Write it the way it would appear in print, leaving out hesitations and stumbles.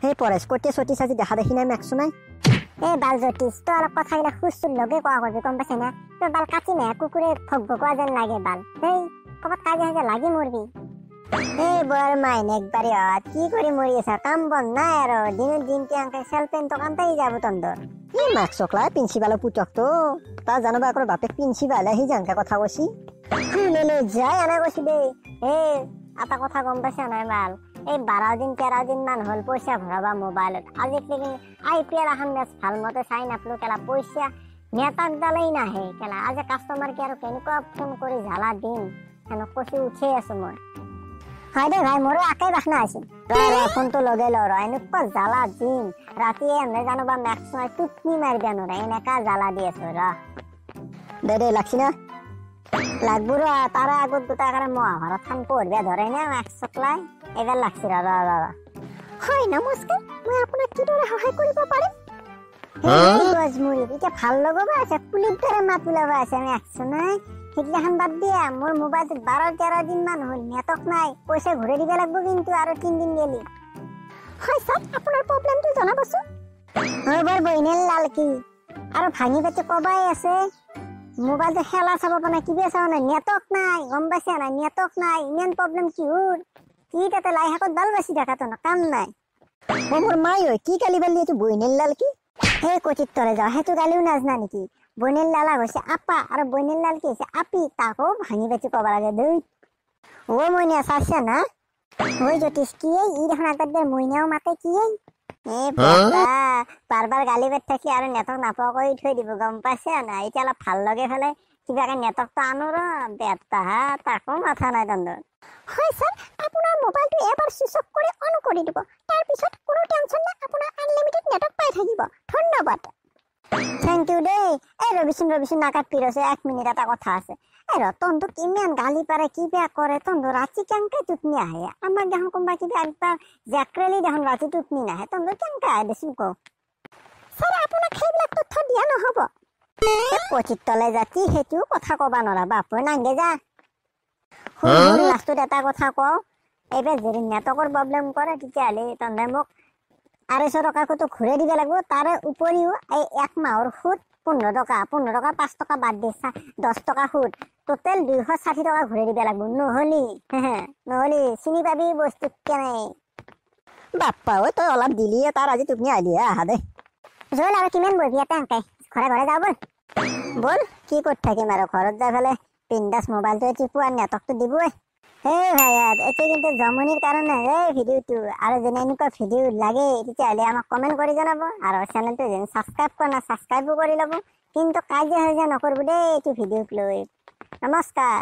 সেই পৰেশ ক'তে চতিছ আজি দেখা দেখি নাই মেকছো নাই। এই বাল জ্যোতিষ, তই অলপ কথাবিলাক সুৰ লগে কোৱা কৰিবি, গম পাইছে না? তই বাল কাটি নাই কুকুৰে ভক ভকোৱা যেন লাগে বাল। এই ক'ৰবাত কাজিয়া সাজিয়া লাগি মৰবি। এই বৰ মাইন একবাৰে কি কৰি মৰি আছা, কাম বন নাই আৰু দিনত দিনটো আংকে চেলপেন দোকানতেই যাব তন্দৰ। এই মাক চকলাই প্ৰিন্সিপালৰ পুতকটো তাৰ জানোবা আকৌ বাপেক প্ৰিন্সিপালে সি জানকে কথা কৈছি। যাই আনা কৈছি দেই। এই এটা কথা গম পাইছা নাই বাল, এই 12 দিন 13 দিন মান হ'ল পইচা ভৰাবা মোবাইলত, আজিকালি IPL এখন মেচ ভাল মতে চাই নাপলো কেলা, পইচা নেটৱৰ্কডালেই নাহে কেলা। আজি কাষ্টমাৰ কেয়াৰ কেনেকুৱা ফোন কৰি জ্বালা দিম হেন কৈছি, উঠিয়ে আছো মই। হয় দেই ভাই, মোৰো একেই বাসনা আছিল। ফোনটো লগাই লওঁ ৰ, এনেকুৱা জ্বালা দিম ৰাতিয়ে এনে জানো বা মেক্স মই টোপনি মাৰিব নোৱাৰে, এনেকা জ্বালা দি আছো ৰ। দে দে লাগছি না লাগব ৰ, তাৰে আগত গোটাই কাৰণে মহাভাৰত খান পঢ়িব ধৰে নে মেক্স চকলাই, এইবাৰ লাগছি ৰ ৰ ৰ। হয় নমস্কাৰ, মই আপোনাক কিদৰে সহায় কৰিব পাৰিম? গজমুৰি এতিয়া ভাল লগাব আছে, পুলিৰ দৰে মাত ওলাব আছে মেক্স নাই। সেইগিলাখান বাদ দিয়া, মোৰ মোবাইলটোত 12 13 দিন মান হ'ল নেটৱৰ্ক নাই, পইচা ঘূৰাই দিব লাগিব কিন্তু আৰু 3 দিন গেলি। হয় ছাৰ, আপোনাৰ প্ৰব্লেমটো জনাবচোন। বৰ বহিনেল লাল কি আৰু ভাঙি পাতি কবাই আছে, মোবাইলটো খেলা চাব পৰা নাই, কিবা চাব নাই, নেটৱৰ্ক নাই, গম পাইছা নাই? নেটৱৰ্ক নাই, ইমান প্ৰব্লেম কি হ'ল কি তাতে লাই শাকত বাল বাচি থাকাটো ন কাম নাই। অ মোৰ মাই ঐ, কি গালি পালি এইটো বহিনেল লাল কি? সেই কচিত তলে যাওঁ, সেইটো গালিও নাজনা নেকি? বনেল লালা হৈছে আপা আৰু বনেল লাল কি হৈছে আপি, তাকো ভাঙি পাতি কব লাগে দেই। অ মইনা চাইছা না? ঐ জ্যোতিষ কি এই ই দেখোন একবাৰ মইনাও মাতে কি এই? এই বাৰ বাৰ গালি পাতি থাকি আৰু নেটৱৰ্ক নাপোৱাকৈ থৈ দিব, গম পাইছে না? এতিয়া অলপ ভাল লগে ফেলে কিবাকে নেটৱৰ্কটো আনো ৰ, বেটা হা তাকো মাথা নাই তন্দৰ। হয় ছাৰ, আপোনাৰ মোবাইলটো এবাৰ চুইচ অফ কৰি অন কৰি দিব, তাৰপিছত কোনো টেনশ্যন নাই, আপোনাৰ আনলিমিটেড নেটৱৰ্ক পাই থাকিব। ধন্যবাদ। Thank U দেই। এই ৰবিচোন ৰবিচোন, নাকাটবি ৰচোন, 1 মিনিট এটা কথা আছে। এই ৰ, তহঁতক ইমান গালি পাৰে কিবা কৰে, তহঁতৰ ৰাতি কেনেকে টোপনি আহে? আমাৰ দেখোন কোনোবা কিবা একবাৰ জেকৰেলি দেখোন ৰাতি টোপনি নাহে, তহঁতৰ কেনেকে আহে দেচোন কওঁ। ছাৰ, আপোনাক সেইবিলাক তথ্য দিয়া নহ'ব। কচিত তলে জাতি সেইটো কথা ক'বা নোৱাৰা, বাপ নাংগে যা। শুন লাষ্টত এটা কথা কওঁ, এইবাৰ যদি নেটৱৰ্কৰ প্ৰব্লেম কৰে তেতিয়াহ'লে তহঁতে মোক 250 টকাটো ঘূৰাই দিব লাগিব, তাৰে উপৰিও এই 1 মাহৰ সুদ 15 টকা, 15 টকা 5 টকা বাদ দি 10 টকা সুদ, টোটেল 260 টকা ঘূৰাই দিব লাগিব। নহ'লি নহ'লি চিনি পাবি বস্তু কেনে। বাপ্পা ঐ, তই অলপ দিলিয়ে তাৰ আজি টোপনি আহিলিহে আহা দে। জল আৰু কিমান বহিবি ইয়াতে আংকে, ঘৰে ঘৰে যাওঁ ব'ল। ব'ল কি কৰি থাকিম আৰু, ঘৰত যাই পেলাই বিন্দাছ মোবাইলটোৱে টিপো আৰু নেটৱৰ্কটো দিবই। এই ভাইয়াত এতিয়া কিন্তু জমনিৰ কাৰণে এই ভিডিঅ'টো, আৰু যেনে এনেকুৱা ভিডিঅ' লাগে তেতিয়াহ'লে আমাক কমেণ্ট কৰি জনাব, আৰু চেনেলটো যেন ছাবস্ক্ৰাইব কৰা নাই ছাবস্ক্ৰাইবো কৰি ল'ব, কিন্তু কাজিয়া সাজিয়া নকৰিব দেই এইটো ভিডিঅ'ক লৈ। নমস্কাৰ।